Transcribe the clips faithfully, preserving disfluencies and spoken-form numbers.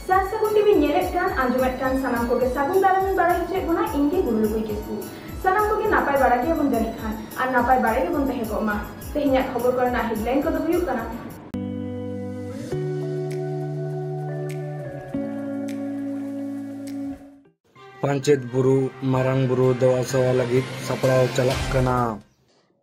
ᱥᱟᱨ ᱥᱟᱹᱜᱩᱱ ᱴᱤᱵᱷᱤ ᱧᱮᱞᱮᱫ ᱠᱟᱱ, ᱟᱸᱡᱚᱢᱮᱫ ᱠᱟᱱ ᱥᱟᱱᱟᱢ ᱠᱚᱜᱮ ᱥᱟᱹᱜᱩᱱ ᱫᱟᱨᱟᱢ ᱤᱧ ᱵᱟᱲᱟᱭ ᱦᱚᱪᱚᱭᱮᱫ ᱵᱚᱱᱟ, ᱤᱧ ᱜᱮ ᱜᱩᱨᱩ ᱞᱩᱜᱩᱭ ᱠᱤᱥᱠᱩ᱾ ᱥᱟᱱᱟᱢ ᱠᱚᱜᱮ ᱱᱟᱯᱟᱭ ᱵᱟᱲᱟ ᱜᱮᱭᱟᱵᱚᱱ ᱡᱟᱹᱱᱤᱡ ᱠᱷᱟᱱ, ᱟᱨ ᱱᱟᱯᱟᱭ ᱵᱟᱲᱟ ᱜᱮᱵᱚᱱ ᱛᱟᱦᱮᱸ ᱠᱚᱜ ᱢᱟ᱾ ᱛᱮᱦᱮᱧᱟᱜ ᱠᱷᱚᱵᱚᱨ ᱠᱚᱨᱮᱱᱟᱜ headline ᱠᱚᱫᱚ ᱦᱩᱭᱩᱜ ᱠᱟᱱᱟ᱾ ᱯᱟᱧᱪᱮᱛ ᱵᱩᱨᱩ ᱢᱟᱨᱟᱝ ᱵᱩᱨᱩ ᱫᱮᱵᱟ ᱥᱮᱵᱟ ᱞᱟᱹᱜᱤᱫ ᱥᱟᱯᱲᱟᱣ ᱪᱟᱞᱟᱜ ᱠᱟᱱᱟ᱾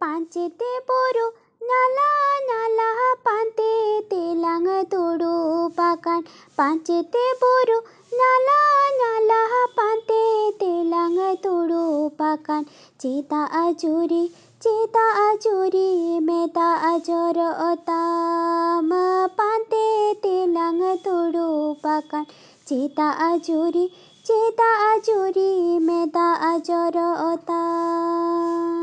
ᱯᱟᱧᱪᱮᱛ ᱵᱩᱨᱩ ᱧᱟᱞᱟ ᱧᱟᱞᱟ ᱯᱟᱱᱛᱮ ᱛᱮᱞᱟᱝ ᱫᱩᱲᱩᱵ ᱟᱠᱟᱱ᱾ ᱯᱟᱧᱪᱮᱛ ᱵᱩᱨᱩ ᱧᱟᱞᱟ ᱧᱟᱞᱟ ᱯᱟᱱᱛᱮ ᱛᱮᱞᱟᱝ ᱫᱩᱲᱩᱵ ᱟᱠᱟᱱ᱾ ᱪᱮᱫᱟᱜ ᱡᱩᱨᱤ, ᱪᱮᱫᱟᱜ ᱡᱩᱨᱤ ᱢᱮᱫᱟᱜ ᱡᱚᱨᱚᱜ ᱛᱟᱢ? ᱯᱟᱱᱛᱮ ᱛᱮᱞᱟᱝ ᱫᱩᱲᱩᱵ ᱟᱠᱟᱱ᱾ ᱪᱮᱫᱟᱜ ᱡᱩᱨᱤ, ᱪᱮᱫᱟᱜ ᱡᱩᱨᱤ ᱢᱮᱫᱟᱜ ᱡᱚᱨᱚᱜ ᱛᱟᱢ?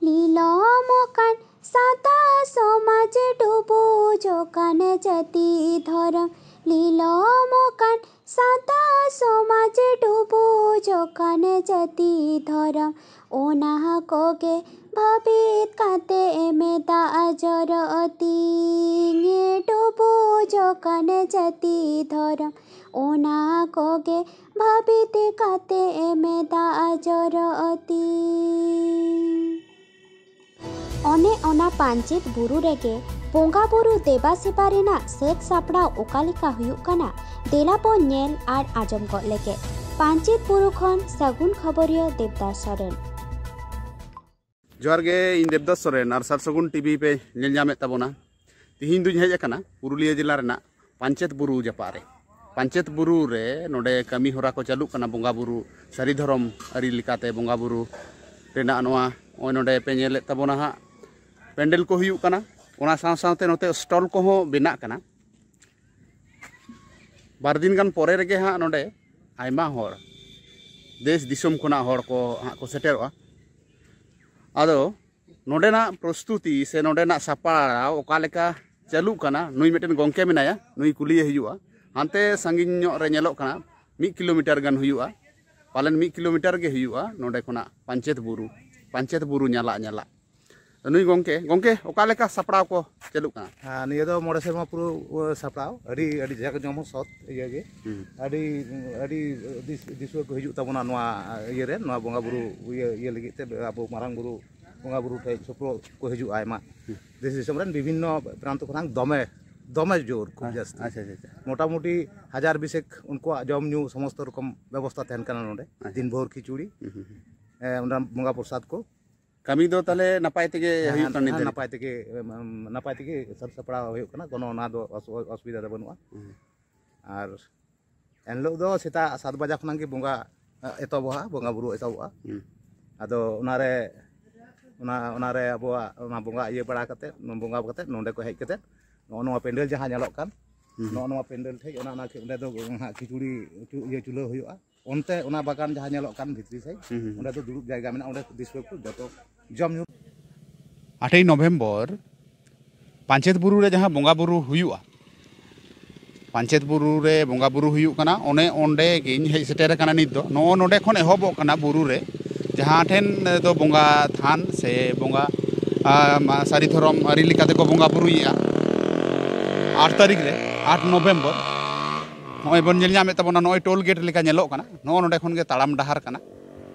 ᱞᱤᱞᱚᱢ ᱟᱠᱟᱱ ᱥᱟᱶᱛᱟ ᱥᱚᱢᱟᱡᱽ, ᱰᱩᱵᱩᱡᱚᱜ ᱠᱟᱱ ᱡᱟᱹᱛᱤ ᱫᱷᱚᱨᱚᱢ᱾ ᱞᱤᱞᱚᱢ ᱟᱠᱟᱱ ᱥᱟᱶᱛᱟ ᱥᱚᱢᱟᱡᱽ, ᱰᱩᱵᱩᱡᱚᱜ ᱠᱟᱱ ᱡᱟᱹᱛᱤ ᱫᱷᱚᱨᱚᱢ᱾ ᱚᱱᱟ ᱠᱚᱜᱮ ᱵᱷᱟᱹᱵᱤᱛ ᱠᱟᱛᱮ ᱢᱮᱫᱟᱜ ᱡᱚᱨᱚᱜ ᱛᱤᱧ᱾ ᱰᱩᱵᱩᱡᱚᱜ ᱠᱟᱱ ᱡᱟᱹᱛᱤ ᱫᱷᱚᱨᱚᱢ᱾ ᱚᱱᱟ ᱠᱚᱜᱮ ᱵᱷᱟᱹᱵᱤᱛ ᱠᱟᱛᱮ ᱢᱮᱫᱟᱜ ᱡᱚᱨᱚᱜ ᱛᱤᱧ᱾ ᱚᱱᱮ ᱚᱱᱟ ᱯᱟᱧᱪᱮᱛ ᱵᱩᱨᱩ ᱨᱮᱜᱮ ᱵᱚᱸᱜᱟ ᱵᱩᱨᱩ ᱫᱮᱵᱟ ᱥᱮᱵᱟ ᱨᱮᱱᱟᱜ ᱥᱟᱹᱛ ᱥᱟᱯᱲᱟᱣ ᱚᱠᱟ ᱞᱮᱠᱟ ᱦᱩᱭᱩᱜ ᱠᱟᱱᱟ, ᱫᱮᱞᱟ ᱵᱚᱱ ᱧᱮᱞ ᱟᱨ ᱟᱸᱡᱚᱢ ᱜᱚᱫ ᱞᱮᱜᱮ᱾ ᱯᱟᱧᱪᱮᱛ ᱵᱩᱨᱩ ᱠᱷᱚᱱ ᱥᱟᱹᱜᱩᱱ ᱠᱷᱚᱵᱚᱨᱤᱭᱟᱹ ᱫᱮᱵᱽᱫᱟᱥ ᱥᱚᱨᱮᱱ᱾ ᱡᱚᱦᱟᱨ ᱜᱮ, ᱤᱧ ᱫᱮᱵᱽᱫᱟᱥ ᱥᱚᱨᱮᱱ ᱟᱨ ᱥᱟᱨ ᱥᱟᱹᱜᱩᱱ ᱴᱤᱵᱷᱤ ᱯᱮ ᱧᱮᱞ ᱧᱟᱢᱮᱫ ᱛᱟᱵᱚᱱᱟ᱾ ᱛᱤᱦᱤᱧ ᱫᱩᱧ ᱦᱮᱡ ᱟᱠᱟᱱᱟ ᱯᱩᱨᱩᱞᱤᱭᱟᱹ ᱡᱮᱞᱟ ᱨᱮᱱᱟᱜ ᱯᱟᱧᱪᱮᱛ ᱵᱩᱨᱩ ᱡᱟᱯᱟᱜ ᱨᱮ᱾ ᱯᱟᱧᱪᱮᱛ ᱵᱩᱨᱩ ᱨᱮ ᱱᱚᱰᱮ ᱠᱟᱹᱢᱤ ᱦᱚᱨᱟ ᱠᱚ ᱪᱟᱹᱞᱩᱜ ᱠᱟᱱᱟ, ᱵᱚᱸᱜᱟ ᱵᱩᱨᱩ ᱥᱟᱹᱨᱤ ᱫᱷᱚᱨᱚᱢ ᱟᱹᱨᱤ ᱞᱮᱠᱟᱛᱮ ᱵᱚᱸᱜᱟ ᱵᱩᱨᱩ ᱨᱮᱱᱟᱜ ᱱᱚᱣᱟ ᱱᱚᱜᱼᱚᱭ ᱱᱚᱰᱮ ᱯᱮ ᱧᱮᱞᱮᱫ ᱛᱟᱵᱚᱱᱟ ᱦᱟᱸᱜ, ᱯᱮᱱᱰᱮᱞ ᱠᱚ ᱦᱩᱭᱩᱜ ᱠᱟᱱᱟ᱾ ᱚᱱᱟ ᱥᱟᱶ ᱥᱟᱶᱛᱮ ᱱᱚᱛᱮ ᱥᱴᱚᱞ ᱠᱚᱦᱚᱸ ᱵᱮᱱᱟᱜ ᱠᱟᱱᱟ᱾ ᱵᱟᱨ ᱫᱤᱱ ᱜᱟᱱ ᱯᱚᱨᱮ ᱨᱮᱜᱮ ᱦᱟᱸᱜ ᱱᱚᱰᱮ ᱟᱭᱢᱟ ᱦᱚᱲ ᱫᱮᱥ ᱫᱤᱥᱚᱢ ᱠᱷᱚᱱᱟᱜ ᱦᱚᱲ ᱠᱚ ᱦᱟᱸᱜ ᱠᱚ ᱥᱮᱴᱮᱨᱚᱜᱼᱟ᱾ ᱟᱫᱚ ᱱᱚᱰᱮᱱᱟᱜ ᱯᱨᱚᱥᱛᱩᱛᱤ ᱥᱮ ᱱᱚᱰᱮᱱᱟᱜ ᱥᱟᱯᱲᱟᱣ ᱚᱠᱟ ᱞᱮᱠᱟ ᱪᱟᱹᱞᱩᱜ ᱠᱟᱱᱟ, ᱱᱩᱭ ᱢᱤᱫᱴᱮᱱ ᱜᱚᱢᱠᱮ ᱢᱮᱱᱟᱭᱟ, ᱱᱩᱭ ᱠᱩᱞᱤᱭᱮ ᱦᱩᱭᱩᱜᱼᱟ᱾ ᱦᱟᱱᱛᱮ ᱥᱟᱺᱜᱤᱧ ᱧᱚᱜ ᱨᱮ ᱧᱮᱞᱚᱜ ᱠᱟᱱᱟ, ᱢᱤᱫ ᱠᱤᱞᱳᱢᱤᱴᱟᱨ ᱜᱟᱱ ᱦᱩᱭᱩᱜᱼᱟ, ᱯᱟᱞᱮᱱ ᱢᱤᱫ ᱠᱤᱞᱳᱢᱤᱴᱟᱨ ᱜᱮ ᱦᱩᱭᱩᱜᱼᱟ ᱱᱚᱰᱮ ᱠᱷᱚᱱᱟᱜ ᱯᱟᱧᱪᱮᱛ ᱵᱩᱨᱩ, ᱯᱟᱧᱪᱮᱛ ᱵᱩᱨᱩ ᱧᱟᱞᱟᱜ ᱧᱟᱞᱟᱜ᱾ ᱱᱩᱭ ᱜᱚᱢᱠᱮ, ᱜᱚᱢᱠᱮ, ᱚᱠᱟ ᱞᱮᱠᱟ ᱥᱟᱯᱲᱟᱣ ᱠᱚ ᱪᱟᱹᱞᱩᱜ ᱠᱟᱱᱟ? ᱦᱮᱸ, ᱱᱤᱭᱟᱹ ᱫᱚ ᱢᱚᱬᱮ ᱥᱮᱨᱢᱟ ᱯᱩᱨᱟᱹ, ᱥᱟᱯᱲᱟᱣ, ᱟᱹᱰᱤ, ᱟᱹᱰᱤ ᱡᱟᱠ ᱡᱚᱢᱚᱠ ᱥᱚᱛ ᱤᱭᱟᱹ ᱜᱮ᱾ ᱦᱩᱸ᱾ ᱟᱹᱰᱤ, ᱟᱹᱰᱤ ᱫᱤᱥ-, ᱫᱤᱥᱩᱣᱟᱹ ᱠᱚ ᱦᱤᱡᱩᱜ ᱛᱟᱵᱚᱱᱟ ᱱᱚᱣᱟ ᱤᱭᱟᱹ ᱨᱮ, ᱱᱚᱣᱟ ᱵᱚᱸᱜᱟ ᱵᱩᱨᱩ ᱤᱭᱟᱹ, ᱤᱭᱟᱹ ᱞᱟᱹᱜᱤᱫ ᱛᱮ, ᱟᱵᱚ ᱢᱟᱨᱟᱝ ᱵᱩᱨᱩ, ᱵᱚᱸᱜᱟ ᱵᱩᱨᱩ ᱴᱷᱮᱡ ᱥᱩᱯᱨᱚ ᱠᱚ ᱦᱤᱡᱩᱜᱼᱟ ᱟᱭᱢᱟ᱾ ᱦᱩᱸ᱾ ᱫᱮᱥ ᱫᱤᱥᱚᱢ ᱨᱮᱱ ᱵᱤᱵᱷᱤᱱᱱᱚ ᱯᱨᱟᱱᱛᱚ ᱠᱷᱚᱱᱟᱜ ᱫᱚᱢᱮ, ᱫᱚᱢᱮ ᱡᱳᱨ, ᱠᱷᱩᱵ ᱡᱟᱹᱥᱛᱤ᱾ ᱟᱪᱪᱷᱟ, ᱟᱪᱪᱷᱟ, ᱟᱪᱪᱷᱟ᱾ ᱢᱚᱴᱟᱢᱩᱴᱤ ᱦᱟᱡᱟᱨ ᱵᱤᱥᱮᱠ ᱩᱱᱠᱩᱣᱟᱜ ᱡᱚᱢ ᱧᱩ ᱥᱚᱢᱚᱥᱛᱚ ᱨᱚᱠᱚᱢ ᱵᱮᱵᱚᱥᱛᱟ ᱛᱟᱦᱮᱱ ᱠᱟᱱᱟ ᱱᱚᱰᱮ᱾ ᱟᱪᱪᱷᱟ᱾ ᱫᱤᱱ ᱵᱷᱳᱨ ᱠᱷᱤᱪᱩᱲᱤ, ᱦᱩᱸ, ᱦᱩᱸ, ᱦᱩᱸ᱾ ᱮ, ᱚᱸᱰᱮ ᱵᱚᱸᱜᱟ ᱯᱨᱚᱥᱟᱫ ᱠᱚ᱾ ᱠᱟᱹᱢᱤ ᱫᱚ ᱛᱟᱦᱞᱮ ᱱᱟᱯᱟᱭ ᱛᱮᱜᱮ ᱦᱮᱸ, ᱦᱩᱭᱩᱜ ᱦᱮᱸ, ᱠᱟᱱᱟ ᱱᱤᱛ ᱦᱮᱸ, ᱫᱷᱟᱹᱨᱤᱡ? ᱱᱟᱯᱟᱭ ᱛᱮᱜᱮ, ᱮᱢ, ᱮᱢ, ᱱᱟᱯᱟᱭ ᱛᱮᱜᱮ ᱥᱟᱹᱛ ᱥᱟᱯᱲᱟᱣ ᱦᱩᱭᱩᱜ ᱠᱟᱱᱟ, ᱠᱳᱱᱳ ᱚᱱᱟ ᱫᱚ ᱚᱥᱩ-, ᱚᱥᱩᱵᱤᱫᱷᱟ ᱫᱚ ᱵᱟᱹᱱᱩᱜᱼᱟ᱾ ᱦᱩᱸ᱾ ᱟᱨ ᱮᱱᱦᱤᱞᱳᱜ ᱫᱚ ᱥᱮᱛᱟᱜ ᱥᱟᱛ ᱵᱟᱡᱟ ᱠᱷᱚᱱᱟᱜ ᱜᱮ ᱵᱚᱸᱜᱟ, ᱮ, ᱮᱛᱚᱦᱚᱵᱚᱜᱼᱟ, ᱵᱚᱸᱜᱟ ᱵᱩᱨᱩ ᱮᱛᱚᱦᱚᱵᱚᱜᱼᱟ᱾ ᱦᱩᱸ᱾ ᱟᱫᱚ ᱚᱱᱟᱨᱮ, ᱚᱱᱟ, ᱚᱱᱟᱨᱮ ᱟᱵᱚᱣᱟᱜ ᱚᱱᱟ ᱵᱚᱸᱜᱟ ᱤᱭᱟᱹ ᱵᱟᱲᱟ ᱠᱟᱛᱮᱫ, ᱵᱚᱸᱜᱟ ᱠᱟᱛᱮᱫ ᱱᱚᱸᱰᱮ ᱠᱚ ᱦᱮᱡ ᱠᱟᱛᱮᱫ ᱱᱚᱜᱼᱚ ᱱᱚᱣᱟ ᱯᱮᱱᱰᱮᱞ ᱡᱟᱦᱟᱸ ᱧᱮᱞᱚᱜ ᱠᱟᱱ, ᱦᱩᱸ᱾ ᱱᱚᱜᱼᱚ ᱱᱚᱣᱟ ᱯᱮᱱᱰᱮᱞ ᱴᱷᱮᱡ ᱚᱱᱟ, ᱚᱱᱟ ᱠᱷᱮ-, ᱚᱸᱰᱮ ᱫᱚ ᱦᱟᱸᱜ ᱠᱷᱤᱪᱩᱲᱤ ᱩᱪᱩ-, ᱤᱭᱟᱹ ᱪᱩᱞᱦᱟᱹ ᱦᱩᱭᱩᱜᱼᱟ᱾ ᱚᱱᱛᱮ ᱚᱱᱟ ᱵᱟᱜᱟᱱ ᱡᱟᱦᱟᱸ ᱧᱮᱞᱚᱜ ᱠᱟᱱ ᱵᱷᱤᱛᱨᱤ ᱥᱮᱫ, ᱦᱩᱸ, ᱦᱩᱸ, ᱦᱩᱸ᱾ ᱚᱸᱰᱮ ᱫᱚ ᱫᱩᱲᱩᱵ ᱡᱟᱭᱜᱟ ᱢᱮᱱᱟᱜᱼᱟ, ᱚᱸᱰᱮ ᱫᱤᱥᱩᱣᱟᱹ ᱠᱚ ᱡᱚᱛᱚ ᱡᱚᱢ ᱧᱩ᱾ ᱟᱴᱷᱮᱭ ᱱᱚᱵᱷᱮᱢᱵᱚᱨ ᱯᱟᱧᱪᱮᱛ ᱵᱩᱨᱩ ᱨᱮ ᱡᱟᱦᱟᱸ ᱵᱚᱸᱜᱟ ᱵᱩᱨᱩ ᱦᱩᱭᱩᱜᱼᱟ, ᱯᱟᱧᱪᱮᱛ ᱵᱩᱨᱩ ᱨᱮ ᱵᱚᱸᱜᱟ ᱵᱩᱨᱩ ᱦᱩᱭᱩᱜ ᱠᱟᱱᱟ, ᱚᱱᱮ ᱚᱸᱰᱮ ᱜᱤᱧ ᱦᱮᱡ ᱥᱮᱴᱮᱨ ᱟᱠᱟᱱᱟ ᱱᱤᱛ ᱫᱚ᱾ ᱱᱚᱜᱼᱚ ᱱᱚᱸᱰᱮ ᱠᱷᱚᱱ ᱮᱦᱚᱵᱚᱜ ᱠᱟᱱᱟ ᱵᱩᱨᱩ ᱨᱮ, ᱡᱟᱦᱟᱸ ᱴᱷᱮᱱ ᱫᱚ ᱵᱚᱸᱜᱟ ᱛᱷᱟᱱ ᱥᱮ ᱵᱚᱸᱜᱟ, ᱟᱢ, ᱥᱟᱹᱨᱤ ᱫᱷᱚᱨᱚᱢ ᱟᱹᱨᱤ ᱞᱮᱠᱟᱛᱮ ᱠᱚ ᱵᱚᱸᱜᱟ ᱵᱩᱨᱩᱭᱮᱫᱼᱟ᱾ ᱟᱴ ᱛᱟᱹᱨᱤᱠᱷ ᱨᱮ, ᱟᱴ ᱱᱚᱵᱷᱮᱢᱵᱚᱨ, ᱱᱚᱜᱼᱚᱭ ᱵᱚᱱ ᱧᱮᱞ ᱧᱟᱢᱮᱫ ᱛᱟᱵᱚᱱᱟ, ᱱᱚᱜᱼᱚᱭ ᱴᱳᱞ ᱜᱮᱴ ᱞᱮᱠᱟ ᱧᱮᱞᱚᱜ ᱠᱟᱱᱟ, ᱱᱚᱜᱼᱚ ᱱᱚᱸᱰᱮ ᱠᱷᱚᱱ ᱜᱮ ᱛᱟᱲᱟᱢ ᱰᱟᱦᱟᱨ ᱠᱟᱱᱟ᱾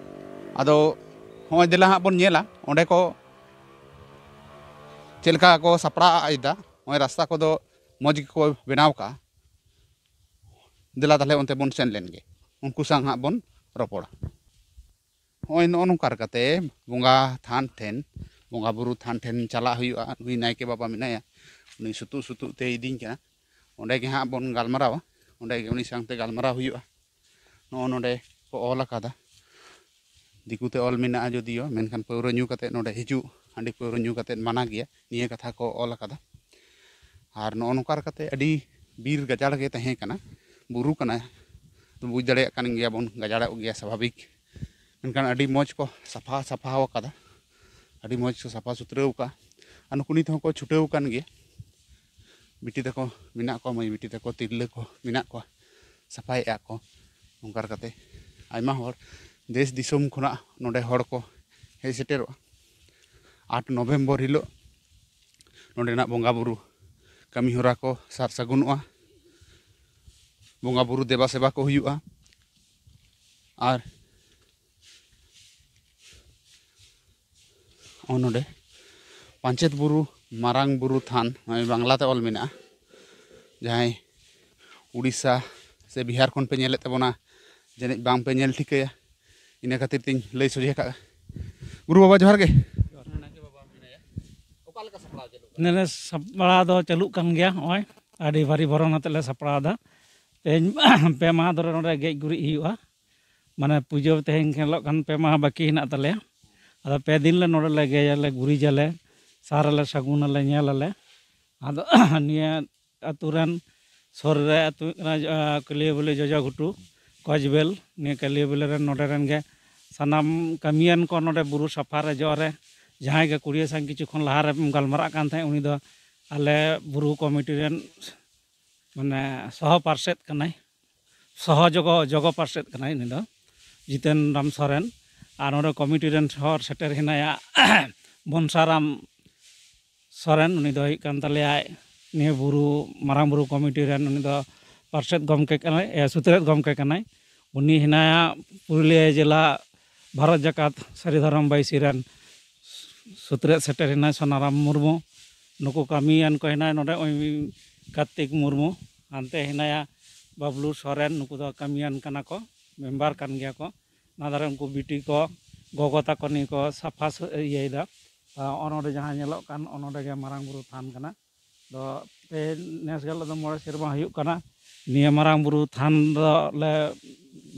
ᱟᱫᱚ ᱱᱚᱜᱼᱚᱭ ᱫᱮᱞᱟ ᱦᱟᱸᱜ ᱵᱚᱱ ᱧᱮᱞᱟ, ᱚᱸᱰᱮ ᱠᱚ ᱪᱮᱫ ᱞᱮᱠᱟ ᱠᱚ ᱥᱟᱯᱲᱟᱣ ᱮᱫᱟ, ᱱᱚᱜᱼᱚᱭ ᱨᱟᱥᱛᱟ ᱠᱚᱫᱚ ᱢᱚᱡᱽ ᱜᱮᱠᱚ ᱵᱮᱱᱟᱣ ᱠᱟᱜᱼᱟ᱾ ᱫᱮᱞᱟ ᱛᱟᱦᱞᱮ ᱚᱱᱛᱮ ᱵᱚᱱ ᱥᱮᱱ ᱞᱮᱱ ᱜᱮ, ᱩᱱᱠᱩ ᱥᱟᱶ ᱦᱟᱸᱜ ᱵᱚᱱ ᱨᱚᱯᱚᱲᱟ᱾ ᱱᱚᱜᱼᱚᱭ ᱱᱚᱜᱼᱚ ᱱᱚᱝᱠᱟ ᱞᱮᱠᱟᱛᱮ ᱵᱚᱸᱜᱟ ᱛᱷᱟᱱ ᱴᱷᱮᱱ, ᱵᱚᱸᱜᱟ ᱵᱩᱨᱩ ᱛᱷᱟᱱ ᱴᱷᱮᱱ ᱪᱟᱞᱟᱜ ᱦᱩᱭᱩᱜᱼᱟ᱾ ᱱᱩᱭ ᱱᱟᱭᱠᱮ ᱵᱟᱵᱟ ᱢᱮᱱᱟᱭᱟ, ᱩᱱᱤ ᱥᱩᱛᱩᱜ ᱥᱩᱛᱩᱜ ᱛᱮ ᱤᱫᱤᱧ ᱠᱟᱱᱟ᱾ ᱚᱸᱰᱮ ᱜᱮ ᱦᱟᱸᱜ ᱵᱚᱱ ᱜᱟᱞᱢᱟᱨᱟᱣᱟ, ᱚᱸᱰᱮ ᱜᱮ ᱩᱱᱤ ᱥᱟᱶᱛᱮ ᱜᱟᱞᱢᱟᱨᱟᱣ ᱦᱩᱭᱩᱜᱼᱟ᱾ ᱱᱚᱜᱼᱚ ᱱᱚᱸᱰᱮ ᱠᱚ ᱚᱞ ᱟᱠᱟᱫᱟ, ᱫᱤᱠᱩ ᱛᱮ ᱚᱞ ᱢᱮᱱᱟᱜᱼᱟ ᱡᱚᱫᱤᱭᱳ, ᱢᱮᱱᱠᱷᱟᱱ ᱯᱟᱹᱣᱨᱟᱹ ᱧᱩ ᱠᱟᱛᱮᱫ ᱱᱚᱸᱰᱮ ᱦᱤᱡᱩᱜ, ᱦᱟᱺᱰᱤ ᱯᱟᱹᱣᱨᱟᱹ ᱧᱩ ᱠᱟᱛᱮᱫ ᱢᱟᱱᱟ ᱜᱮᱭᱟ, ᱱᱤᱭᱟᱹ ᱠᱟᱛᱷᱟ ᱠᱚ ᱚᱞ ᱟᱠᱟᱫᱟ᱾ ᱟᱨ ᱱᱚᱜᱼᱚ ᱱᱚᱝᱠᱟ ᱞᱮᱠᱟᱛᱮ ᱟᱹᱰᱤ ᱵᱤᱨ ᱜᱟᱡᱟᱲ ᱜᱮ ᱛᱟᱦᱮᱸ ᱠᱟᱱᱟ, ᱵᱩᱨᱩ ᱠᱟᱱᱟ, ᱵᱩᱡᱽ ᱫᱟᱲᱮᱭᱟᱜ ᱠᱟᱱ ᱜᱮᱭᱟᱵᱚᱱ, ᱜᱟᱡᱟᱲᱚᱜ ᱜᱮᱭᱟ ᱥᱟᱵᱷᱟᱵᱤᱠ᱾ ᱢᱮᱱᱠᱷᱟᱱ ᱟᱹᱰᱤ ᱢᱚᱡᱽ ᱠᱚ ᱥᱟᱯᱷᱟ, ᱥᱟᱯᱷᱟ ᱟᱠᱟᱫᱟ, ᱟᱹᱰᱤ ᱢᱚᱡᱽ ᱠᱚ ᱥᱟᱯᱷᱟ ᱥᱩᱛᱨᱟᱹᱣ ᱟᱠᱟᱫᱼᱟ᱾ ᱟᱨ ᱱᱩᱠᱩ ᱱᱤᱛ ᱦᱚᱸᱠᱚ ᱪᱷᱩᱴᱟᱹᱣ ᱟᱠᱟᱱ ᱜᱮᱭᱟ᱾ ᱵᱤᱴᱤ ᱛᱟᱠᱚ ᱢᱮᱱᱟᱜ ᱠᱚᱣᱟ, ᱢᱟᱹᱭ ᱵᱤᱴᱤ ᱛᱟᱠᱚ, ᱛᱤᱨᱞᱟᱹ ᱠᱚ ᱢᱮᱱᱟᱜ ᱠᱚᱣᱟ, ᱥᱟᱯᱷᱟᱭᱮᱫᱼᱟ ᱠᱚ᱾ ᱱᱚᱝᱠᱟ ᱠᱟᱛᱮ ᱟᱭᱢᱟ ᱦᱚᱲ ᱫᱮᱥ ᱫᱤᱥᱚᱢ ᱠᱷᱚᱱᱟᱜ ᱱᱚᱰᱮ ᱦᱚᱲ ᱠᱚ ᱦᱮᱡ ᱥᱮᱴᱮᱨᱚᱜᱼᱟ᱾ ᱟᱴ ᱱᱚᱵᱷᱮᱢᱵᱚᱨ ᱦᱤᱞᱳᱜ ᱱᱚᱸᱰᱮᱱᱟᱜ ᱵᱚᱸᱜᱟᱼᱵᱩᱨᱩ ᱠᱟᱹᱢᱤᱦᱚᱨᱟ ᱠᱚ ᱥᱟᱨ ᱥᱟᱹᱜᱩᱱᱚᱜᱼᱟ᱾ ᱵᱚᱸᱜᱟᱼᱵᱩᱨᱩ ᱫᱮᱵᱟ ᱥᱮᱵᱟ ᱠᱚ ᱦᱩᱭᱩᱜᱼᱟ᱾ ᱟᱨ ᱱᱚᱜᱼᱚ ᱱᱚᱰᱮ ᱯᱟᱧᱪᱮᱛ ᱵᱩᱨᱩ ᱢᱟᱨᱟᱝ ᱵᱩᱨᱩ ᱛᱷᱟᱱ, ᱱᱚᱜᱼᱚᱭ ᱵᱟᱝᱞᱟᱛᱮ ᱚᱞ ᱢᱮᱱᱟᱜᱼᱟ᱾ ᱡᱟᱦᱟᱸᱭ ᱩᱲᱤᱥᱥᱟ ᱥᱮ ᱵᱤᱦᱟᱨ ᱠᱷᱚᱱ ᱯᱮ ᱧᱮᱞᱮᱫ ᱛᱟᱵᱚᱱᱟ, ᱡᱟᱹᱱᱤᱡ ᱵᱟᱝ ᱯᱮ ᱧᱮᱞ ᱴᱷᱤᱠᱟᱹᱭᱟ, ᱤᱱᱟᱹ ᱠᱷᱟᱹᱛᱤᱨ ᱛᱤᱧ ᱞᱟᱹᱭ ᱥᱚᱡᱷᱮ ᱠᱟᱜᱼᱟ᱾ ᱜᱩᱨᱩ ᱵᱟᱵᱟ, ᱡᱚᱦᱟᱨ ᱜᱮ᱾ ᱚᱠᱟ ᱞᱮᱠᱟ ᱥᱟᱯᱲᱟᱣ ᱪᱟᱹᱞᱩᱜ ᱠᱟᱱᱟ? ᱱᱮ ᱥᱟᱯᱲᱟᱣ ᱫᱚ ᱪᱟᱹᱞᱩᱜ ᱠᱟᱱ ᱜᱮᱭᱟ᱾ ᱱᱚᱜᱼᱚᱭ ᱟᱹᱰᱤ ᱵᱷᱟᱹᱨᱤ ᱵᱷᱚᱨᱚᱱ ᱟᱛᱮᱫ ᱞᱮ ᱥᱟᱯᱲᱟᱣ ᱮᱫᱟ᱾ ᱛᱮᱦᱮᱧ ᱯᱮ ᱢᱟᱦᱟ ᱫᱷᱚᱨᱮ ᱱᱚᱰᱮ ᱜᱮᱡ ᱜᱩᱨᱤᱡ ᱦᱩᱭᱩᱜᱼᱟ᱾ ᱢᱟᱱᱮ ᱯᱩᱡᱟᱹ ᱛᱮᱦᱮᱧ ᱧᱮᱞᱚᱜ ᱠᱷᱟᱱ ᱯᱮ ᱢᱟᱦᱟ ᱵᱟᱹᱠᱤ ᱦᱮᱱᱟᱜ ᱛᱟᱞᱮᱭᱟ᱾ ᱟᱫᱚ ᱯᱮ ᱫᱤᱱ ᱞᱮ ᱱᱚᱰᱮ ᱞᱮ ᱜᱮᱭᱟᱞᱮ, ᱜᱩᱨᱤᱡᱟᱞᱮ, ᱥᱟᱨ ᱟᱞᱮ, ᱥᱟᱹᱜᱩᱱ ᱟᱞᱮ, ᱧᱮᱞ ᱟᱞᱮ᱾ ᱟᱫᱚ ᱱᱤᱭᱟᱹ ᱟᱹᱛᱩ ᱨᱮᱱ ᱥᱩᱨ ᱨᱮ ᱟᱹᱛᱩ ᱦᱩᱭᱩᱜ ᱠᱟᱱᱟ, ᱟᱸ, ᱠᱟᱹᱞᱤᱭᱟᱹᱵᱟᱹᱞᱤ ᱡᱚᱡᱚ ᱜᱷᱩᱴᱩ, ᱠᱚᱪᱵᱮᱞ᱾ ᱱᱤᱭᱟᱹ ᱠᱟᱹᱞᱤᱭᱟᱹᱵᱟᱹᱞᱤ ᱨᱮᱱ ᱱᱚᱰᱮ ᱨᱮᱱ ᱜᱮ ᱥᱟᱱᱟᱢ ᱠᱟᱹᱢᱤᱭᱟᱱ ᱠᱚ ᱱᱚᱰᱮ ᱵᱩᱨᱩ ᱥᱟᱯᱷᱟ ᱨᱮ ᱡᱚᱜ ᱨᱮ ᱡᱟᱦᱟᱸᱭ ᱜᱮ ᱠᱩᱲᱤᱭᱟᱹ ᱥᱟᱝ ᱠᱤᱪᱷᱩ ᱠᱷᱚᱱ ᱞᱟᱦᱟ ᱨᱮᱢ ᱜᱟᱞᱢᱟᱨᱟᱜ ᱠᱟᱱ ᱛᱟᱦᱮᱸᱫ, ᱩᱱᱤ ᱫᱚ ᱟᱞᱮ ᱵᱩᱨᱩ ᱠᱚᱢᱤᱴᱤ ᱨᱮᱱ ᱢᱟᱱᱮ ᱥᱚᱦᱚ ᱯᱟᱨᱥᱮᱫ ᱠᱟᱱᱟᱭ, ᱥᱚᱦᱚ ᱡᱚᱜᱚ, ᱡᱚᱜᱚ ᱯᱟᱨᱥᱮᱫ ᱠᱟᱱᱟᱭ ᱩᱱᱤ ᱫᱚ, ᱡᱤᱛᱮᱱ ᱨᱟᱢ ᱥᱚᱨᱮᱱ᱾ ᱟᱨ ᱱᱚᱰᱮ ᱠᱚᱢᱤᱴᱤ ᱨᱮᱱ ᱦᱚᱲ ᱥᱮᱴᱮᱨ ᱦᱮᱱᱟᱭᱟ ᱵᱚᱱᱥᱟᱨᱟᱢ ᱥᱚᱨᱮᱱ, ᱩᱱᱤ ᱫᱚ ᱦᱩᱭᱩᱜ ᱠᱟᱱ ᱛᱟᱞᱮᱭᱟᱭ ᱱᱤᱭᱟᱹ ᱵᱩᱨᱩ, ᱢᱟᱨᱟᱝ ᱵᱩᱨᱩ ᱠᱚᱢᱤᱴᱤ ᱨᱮᱱ, ᱩᱱᱤ ᱫᱚ ᱯᱟᱨᱥᱮᱫ ᱜᱚᱢᱠᱮ ᱠᱟᱱᱟᱭ, ᱮ, ᱥᱩᱛᱨᱮᱫ ᱜᱚᱢᱠᱮ ᱠᱟᱱᱟᱭ᱾ ᱩᱱᱤ ᱦᱮᱱᱟᱭᱟ ᱯᱩᱨᱩᱞᱤᱭᱟᱹ ᱡᱮᱞᱟ ᱵᱷᱟᱨᱚᱛ ᱡᱟᱠᱟᱛ ᱥᱟᱹᱨᱤ ᱫᱷᱚᱨᱚᱢ ᱵᱟᱹᱭᱥᱤ ᱨᱮᱱ ᱥᱩᱛᱨᱮᱫ ᱥᱮᱴᱮᱨ ᱦᱮᱱᱟᱭ ᱥᱳᱱᱟᱨᱟᱢ ᱢᱩᱨᱢᱩ᱾ ᱱᱩᱠᱩ ᱠᱟᱹᱢᱤᱭᱟᱱ ᱠᱚ ᱦᱮᱱᱟᱭ ᱱᱚᱰᱮ, ᱩᱱᱤ ᱠᱟᱨᱛᱤᱠ ᱢᱩᱨᱢᱩ, ᱦᱟᱱᱛᱮ ᱦᱮᱱᱟᱭᱟ ᱵᱟᱵᱞᱩ ᱥᱚᱨᱮᱱ, ᱱᱩᱠᱩ ᱫᱚ ᱠᱟᱹᱢᱤᱭᱟᱱ ᱠᱟᱱᱟ ᱠᱚ, ᱢᱮᱢᱵᱟᱨ ᱠᱟᱱ ᱜᱮᱭᱟ ᱠᱚ᱾ ᱚᱱᱟ ᱫᱷᱟᱨᱮ ᱩᱱᱠᱩ ᱵᱤᱴᱤ ᱠᱚ, ᱜᱚᱜᱚ ᱛᱟᱠᱚ ᱱᱤᱭᱟᱹ ᱠᱚ ᱥᱟᱯᱷᱟ ᱥᱟᱹ-, ᱤᱭᱟᱹᱭᱮᱫᱟ᱾ ᱟᱨ ᱚᱱᱚᱰᱮ ᱡᱟᱦᱟᱸ ᱧᱮᱞᱚᱜ ᱠᱟᱱ, ᱚᱱᱚᱰᱮ ᱜᱮ ᱢᱟᱨᱟᱝ ᱵᱩᱨᱩ ᱛᱷᱟᱱ ᱠᱟᱱᱟ᱾ ᱫᱚ ᱛᱮᱦᱮᱧ ᱱᱮᱥ ᱜᱮᱞᱚᱜ ᱫᱚ ᱢᱚᱬᱮ ᱥᱮᱨᱢᱟ ᱦᱩᱭᱩᱜ ᱠᱟᱱᱟ᱾ ᱱᱤᱭᱟᱹ ᱢᱟᱨᱟᱝ ᱵᱩᱨᱩ ᱛᱷᱟᱱ ᱫᱚ ᱞᱮ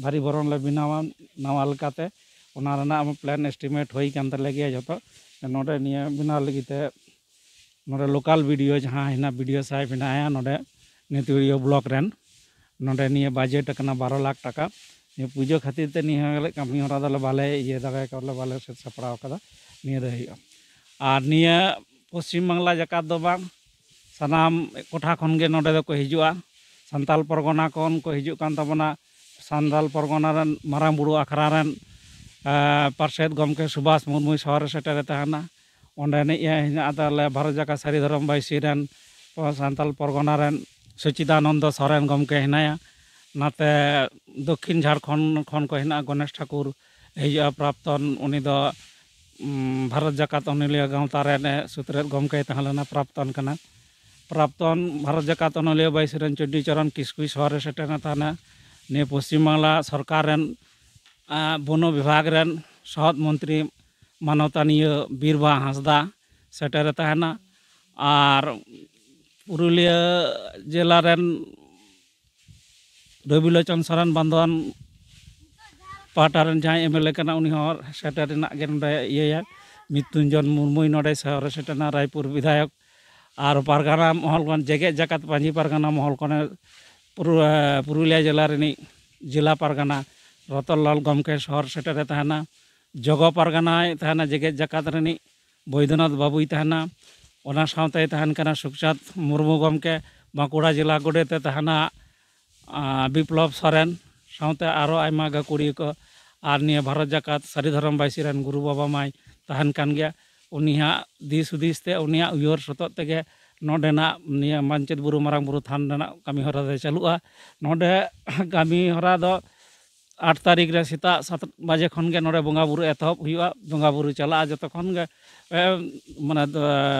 ᱵᱷᱟᱹᱨᱤ ᱵᱚᱨᱚᱱ ᱞᱮ ᱵᱮᱱᱟᱣᱟ ᱱᱟᱣᱟ ᱞᱮᱠᱟᱛᱮ᱾ ᱚᱱᱟ ᱨᱮᱱᱟᱜ ᱦᱚᱸ plan estimate ᱦᱩᱭ ᱠᱟᱱ ᱛᱟᱞᱮ ᱜᱮᱭᱟ ᱡᱚᱛᱚ᱾ ᱱᱚᱰᱮ ᱱᱤᱭᱟᱹ ᱵᱮᱱᱟᱣ ᱞᱟᱹᱜᱤᱫ ᱛᱮ ᱱᱚᱰᱮ local B D O ᱡᱟᱦᱟᱸ ᱦᱮᱱᱟᱜ, B D O ᱥᱟᱦᱮᱵᱽ ᱦᱮᱱᱟᱭᱟ ᱱᱚᱰᱮ ᱱᱤᱛᱩᱲᱤᱭᱟᱹ block ᱨᱮᱱ, ᱱᱚᱰᱮ ᱱᱤᱭᱟᱹ budget ᱟᱠᱟᱱᱟ ᱵᱟᱨᱚ ᱞᱟᱠᱷ ᱴᱟᱠᱟ᱾ ᱱᱤᱭᱟᱹ ᱯᱩᱡᱟᱹ ᱠᱷᱟᱹᱛᱤᱨ ᱛᱮ ᱱᱤᱭᱟᱹ ᱠᱟᱹᱢᱤ ᱦᱚᱨᱟ ᱫᱚᱞᱮ ᱵᱟᱞᱮ ᱤᱭᱟᱹ ᱫᱟᱲᱮ ᱠᱟᱣᱫᱟ, ᱵᱟᱞᱮ ᱥᱟᱹᱛ ᱥᱟᱯᱲᱟᱣ ᱠᱟᱫᱟ᱾ ᱱᱤᱭᱟᱹ ᱫᱚ ᱦᱩᱭᱩᱜᱼᱟ᱾ ᱟᱨ ᱱᱤᱭᱟᱹ ᱯᱚᱥᱪᱤᱢ ᱵᱟᱝᱞᱟ ᱡᱟᱠᱟᱛ ᱫᱚ ᱵᱟᱝ, ᱥᱟᱱᱟᱢ ᱴᱚᱴᱷᱟ ᱠᱷᱚᱱ ᱜᱮ ᱱᱚᱰᱮ ᱫᱚᱠᱚ ᱦᱤᱡᱩᱜᱼᱟ᱾ ᱥᱟᱱᱛᱟᱞ ᱯᱚᱨᱜᱚᱱᱟ ᱠᱷᱚᱱ ᱠᱚ ᱦᱤᱡᱩᱜ ᱠᱟᱱ ᱛᱟᱵᱚᱱᱟ᱾ ᱥᱟᱱᱛᱟᱞ ᱯᱚᱨᱜᱚᱱᱟ ᱨᱮᱱ ᱢᱟᱨᱟᱝ ᱵᱩᱨᱩ ᱟᱠᱷᱲᱟ ᱨᱮᱱ, ᱮ, ᱯᱟᱨᱥᱮᱛ ᱜᱚᱢᱠᱮ ᱥᱩᱵᱷᱟᱥ ᱢᱩᱨᱢᱩᱭ ᱥᱚᱦᱚᱨ ᱨᱮ ᱥᱮᱴᱮᱨᱮ ᱛᱟᱦᱮᱱᱟ᱾ ᱚᱸᱰᱮᱱᱤᱡ ᱮ ᱦᱮᱱᱟᱜ ᱛᱟᱞᱮ ᱵᱷᱟᱨᱚᱛ ᱡᱟᱠᱟᱛ ᱥᱟᱹᱨᱤ ᱫᱷᱚᱨᱚᱢ ᱵᱟᱭᱥᱤ ᱨᱮᱱ ᱥᱟᱱᱛᱟᱞ ᱯᱚᱨᱜᱚᱱᱟ ᱨᱮᱱ ᱥᱚᱪᱤᱫᱟᱱᱚᱱᱫᱚ ᱥᱚᱨᱮᱱ ᱜᱚᱢᱠᱮ ᱦᱮᱱᱟᱭᱟ᱾ ᱱᱟᱛᱮ ᱫᱚᱠᱠᱷᱤᱱ ᱡᱷᱟᱲᱠᱷᱚᱸᱰ ᱠᱷᱚᱱ ᱠᱚ ᱦᱮᱱᱟᱜᱼᱟ, ᱜᱚᱱᱮᱥ ᱴᱷᱟᱠᱩᱨ ᱦᱤᱡᱩᱜᱼᱟ, ᱯᱨᱟᱯᱛᱚᱱ, ᱩᱱᱤ ᱫᱚ ᱩᱢ, ᱵᱷᱟᱨᱚᱛ ᱡᱟᱠᱟᱛ ᱚᱱᱚᱞᱤᱭᱟᱹ ᱜᱟᱶᱛᱟ ᱨᱮᱱ ᱥᱩᱛᱨᱮᱫ ᱜᱚᱢᱠᱮᱭ ᱛᱟᱦᱮᱸ ᱞᱮᱱᱟ, ᱯᱨᱟᱯᱛᱚᱱ ᱠᱟᱱᱟ᱾ ᱯᱨᱟᱯᱛᱚᱱ ᱵᱷᱟᱨᱚᱛ ᱡᱟᱠᱟᱛ ᱚᱱᱚᱞᱤᱭᱟᱹ ᱵᱟᱭᱥᱤ ᱨᱮᱱ ᱪᱚᱰᱰᱤ ᱪᱚᱨᱚᱱ ᱠᱤᱥᱠᱩᱭ ᱥᱚᱦᱚᱨ ᱨᱮ ᱥᱮᱴᱮᱨ ᱮᱱᱟ ᱛᱟᱦᱮᱱᱟ᱾ ᱱᱤᱭᱟᱹ ᱯᱚᱥᱪᱤᱢ ᱵᱟᱝᱞᱟ ᱥᱚᱨᱠᱟᱨ ᱨᱮᱱ, ᱟ, ᱵᱚᱱᱚ ᱵᱤᱵᱷᱟᱜᱽ ᱨᱮᱱ ᱥᱚᱦᱚᱫ ᱢᱚᱱᱛᱨᱤ ᱢᱟᱱᱚᱛᱟᱱᱤᱭᱟᱹ ᱵᱤᱨᱵᱟᱦᱟ ᱦᱟᱸᱥᱫᱟ ᱥᱮᱴᱮᱨᱮ ᱛᱟᱦᱮᱱᱟ᱾ ᱟᱨ ᱯᱩᱨᱩᱞᱤᱭᱟᱹ ᱡᱮᱞᱟ ᱨᱮᱱ ᱨᱚᱵᱤᱞᱳᱪᱚᱱ ᱥᱚᱨᱮᱱ ᱵᱟᱱᱫᱳᱣᱟᱱ ᱯᱟᱦᱴᱟ ᱨᱮᱱ ᱡᱟᱦᱟᱸᱭ ᱮᱢ ᱮᱞ ᱮ ᱠᱟᱱᱟ, ᱩᱱᱤ ᱦᱚᱸ ᱥᱮᱴᱮᱨ ᱨᱮᱱᱟᱜ ᱜᱮ ᱱᱚᱰᱮ ᱤᱭᱟᱹᱭᱟ᱾ ᱢᱤᱛᱩᱱᱡᱚᱱ ᱢᱩᱨᱢᱩᱭ ᱱᱚᱰᱮ ᱥᱚᱦᱚᱨ ᱨᱮ ᱥᱮᱴᱮᱨᱮᱱᱟ, ᱨᱟᱭᱯᱩᱨ ᱵᱤᱫᱷᱟᱭᱚᱠ᱾ ᱟᱨ ᱯᱟᱨᱜᱟᱱᱟ ᱢᱚᱦᱚᱞ ᱠᱷᱚᱱ, ᱡᱮᱜᱮᱛ ᱡᱟᱠᱟᱛ ᱢᱟᱹᱡᱷᱤ ᱯᱟᱨᱜᱟᱱᱟ ᱢᱚᱦᱚᱞ ᱠᱷᱚᱱ ᱯᱩᱨᱩ-, ᱯᱩᱨᱩᱞᱤᱭᱟᱹ ᱡᱮᱞᱟ ᱨᱤᱱᱤᱡ ᱡᱮᱞᱟ ᱯᱟᱨᱜᱟᱱᱟ ᱨᱚᱛᱚᱱ ᱞᱟᱞ ᱜᱚᱢᱠᱮ ᱥᱚᱦᱚᱨ ᱥᱮᱴᱮᱨᱮ ᱛᱟᱦᱮᱱᱟ᱾ ᱡᱚᱜᱚ ᱯᱟᱨᱜᱟᱱᱟᱭ ᱛᱟᱦᱮᱱᱟ ᱡᱮᱜᱮᱛ ᱡᱟᱠᱟᱛ ᱨᱤᱱᱤᱡ ᱵᱳᱭᱫᱚᱱᱟᱛᱷ ᱵᱟᱵᱩᱭ ᱛᱟᱦᱮᱱᱟ᱾ ᱚᱱᱟ ᱥᱟᱶᱛᱮᱭ ᱛᱟᱦᱮᱱ ᱠᱟᱱᱟ ᱥᱩᱠᱪᱟᱸᱫᱽ ᱢᱩᱨᱢᱩ ᱜᱚᱢᱠᱮ, ᱵᱟᱸᱠᱩᱲᱟ ᱡᱮᱞᱟ ᱜᱚᱰᱮᱛ ᱮ ᱛᱟᱦᱮᱱᱟ, ᱟᱸ, ᱵᱤᱯᱞᱚᱵᱽ ᱥᱚᱨᱮᱱ, ᱥᱟᱶᱛᱮ ᱟᱨᱚ ᱟᱭᱢᱟ ᱜᱟᱹᱠᱷᱩᱲᱤᱭᱟᱹ ᱠᱚ᱾ ᱟᱨ ᱱᱤᱭᱟᱹ ᱵᱷᱟᱨᱚᱛ ᱡᱟᱠᱟᱛ ᱥᱟᱹᱨᱤ ᱫᱷᱚᱨᱚᱢ ᱵᱟᱭᱥᱤ ᱨᱮᱱ ᱜᱩᱨᱩ ᱵᱟᱵᱟ ᱢᱟᱭ ᱛᱟᱦᱮᱱ ᱠᱟᱱ ᱜᱮᱭᱟ᱾ ᱩᱱᱤᱭᱟᱜ ᱫᱤᱥ ᱦᱩᱫᱤᱥ ᱛᱮ, ᱩᱱᱤᱭᱟᱜ ᱩᱭᱦᱟᱹᱨ ᱥᱚᱛᱚᱜ ᱛᱮᱜᱮ ᱱᱚᱰᱮᱱᱟᱜ ᱱᱤᱭᱟᱹ ᱯᱟᱧᱪᱮᱛ ᱵᱩᱨᱩ ᱢᱟᱨᱟᱝ ᱵᱩᱨᱩ ᱛᱷᱟᱱ ᱨᱮᱱᱟᱜ ᱠᱟᱹᱢᱤ ᱦᱚᱨᱟ ᱫᱚ ᱪᱟᱹᱞᱩᱜᱼᱟ᱾ ᱱᱚᱰᱮ ᱠᱟᱹᱢᱤ ᱦᱚᱨᱟ ᱫᱚ ᱟᱴ ᱛᱟᱹᱨᱤᱠᱷ ᱨᱮ ᱥᱮᱛᱟᱜ ᱥᱟᱛ ᱵᱟᱡᱮ ᱠᱷᱚᱱ ᱜᱮ ᱱᱚᱰᱮ ᱵᱚᱸᱜᱟ ᱵᱩᱨᱩ ᱮᱛᱚᱦᱚᱵ ᱦᱩᱭᱩᱜᱼᱟ᱾ ᱵᱚᱸᱜᱟ ᱵᱩᱨᱩ ᱪᱟᱞᱟᱜᱼᱟ ᱡᱚᱛᱚ ᱠᱷᱚᱱ ᱜᱮ, ᱮ, ᱢᱟᱱᱮ, ᱫᱚ,